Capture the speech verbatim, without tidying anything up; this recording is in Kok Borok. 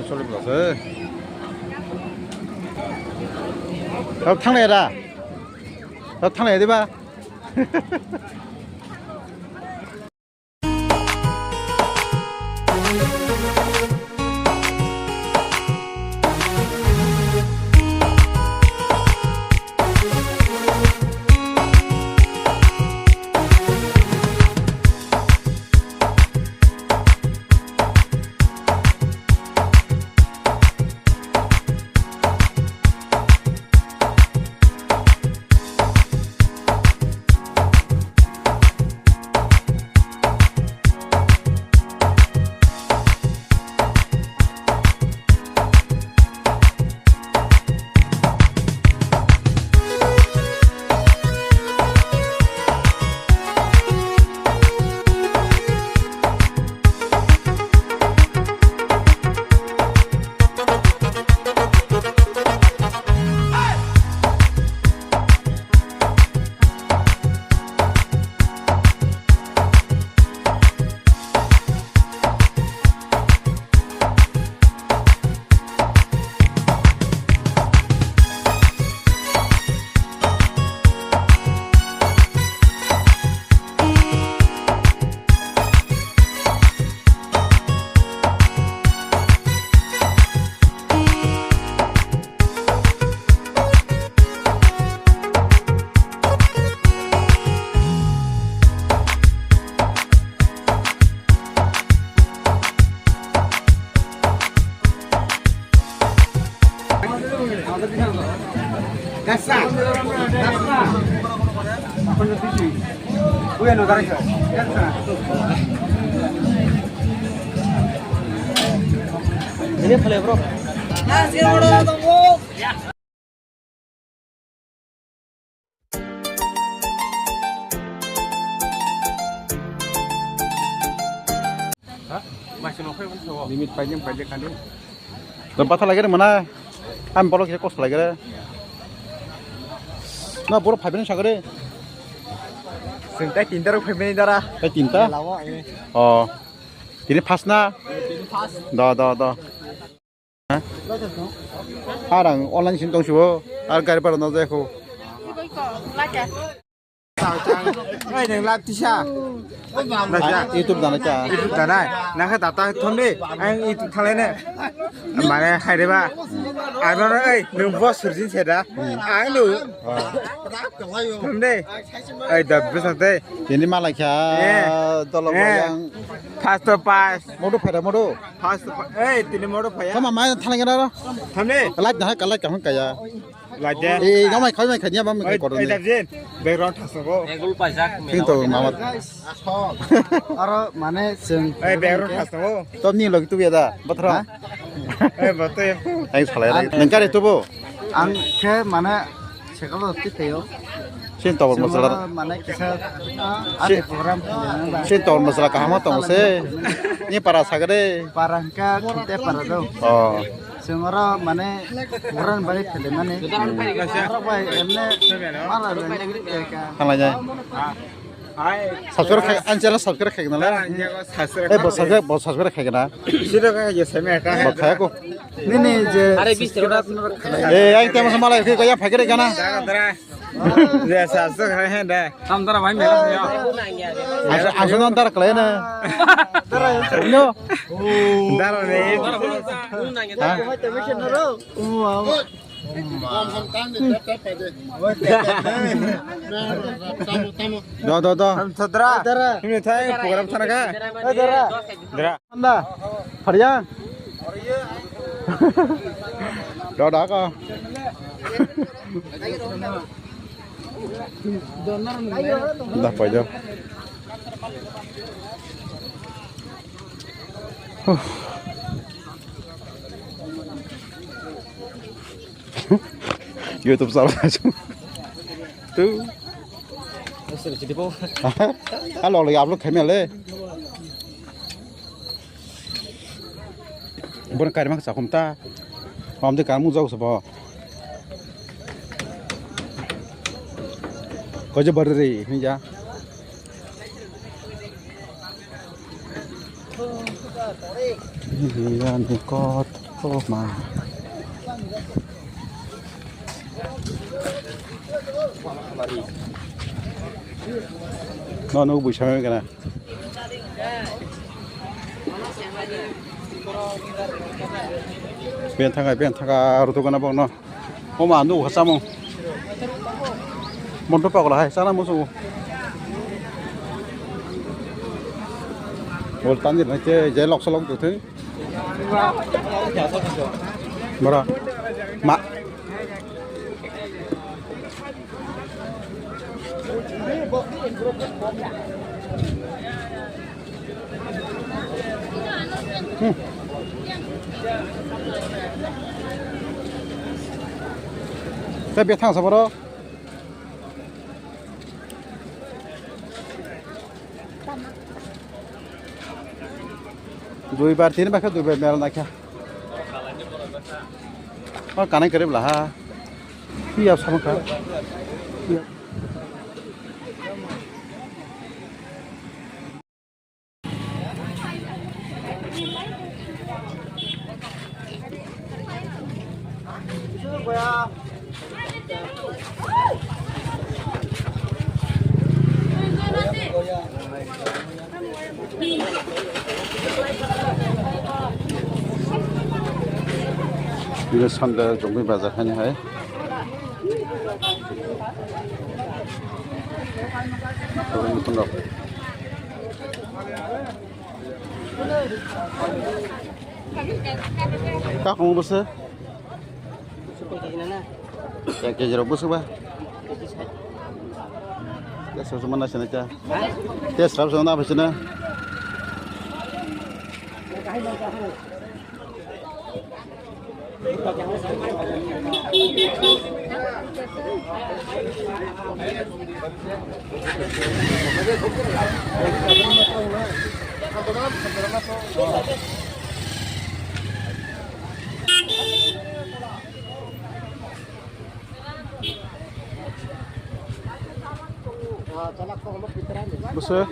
Choli bwlase. Rok thanglai da. Rok thanglai diba. Ini boleh, bro. Limit paijak paijak kali. To batha lagere mana. Am bolok je kos lagere. Na boro phaiben sagere. Sing tai tinta rok phaiben dara. Tai tinta? Lawa, eh. Oh. Tini first na? Tini first. Do, do, do. Arang online sin tong sibo, ar gari para no jai ko. Oi, nang lap tisa. YouTube dana cha. YouTube dana. Nang kha data thom de, ang YouTube thalai ne. Mane hai de ba. Ano no, ei, nung boss surjin se da. Ang nu. Thom de. Ei, da bisa de. Tini malai kha, eh, tolo, eh, yang. First to pass. Modu phai da, modu. First, eh, tini motor phaya. Tama mai thanai gana ro. Thamne. Light dah, light kaham kaya. Light de. Eh, gamai khai mai khai niya bam khai kodo. Light din. Background thasago. Egul pajak. Sing to mama. Aro mane sing. Eh, background thasago. To ni logi tu biada. Batra. Eh, batra. Ai salai. Nang kare tu bo. Ang khe mane sekalo twi thaio. Sin tawar masala. Mane kisa ati program. Sin tawar masala kaham tongo se. Ni para sagade. Para hwnkha khinte para do. Oh. Chwng oro mane program bai phelimani. Oro bai emne mala lai teka. Thanglai jai. Subscribe khai, ang channel subscribe khai gana le. Eh, bo subscribe, bo subscribe khai gana. Sida ka je seme ka. Bo khai ko. Nini je. Are bis tero da. Eh, ang temo sama lai, kaya phai gana. Je subscribe khai hen da. Tam dara bhai mela ya. Asa, asa non dara kle na. No. Dara ne. Ha? Do, do, do. Tamo, tamo. Dara. Ini thai program sana ka? Eh, dara. Dara. Anda. Hariya. Do, do ka. Da, pai do. Huh. YouTube channel. Tu. Halo, lagi upload khai mele. Bon kari mak sakum ta. Pam de kamu jauh sabo. Kau je baru ri, ini ya. Biyani kot koma. No, no, buisame gana. Ben thanga, ben thanga, ruto gana bok no. Oma, nukha samung. Monto pagla hai, sana musu. Bol tanjir nai che, je lok salok tu thei. Bara. Ma. Hmm. Tei bethang sa boro. Dui bar, tin bar khe dui bar mel naikha. O kanai kwrwi bwla ha. Piyaj sama kha. Bini sanda jongbai bazar hani hai. Kakung bwswk? Ek kg rok bwswk ba? Tei sabo se mana sini ta? Tei sabo se mana sini? Bwswk?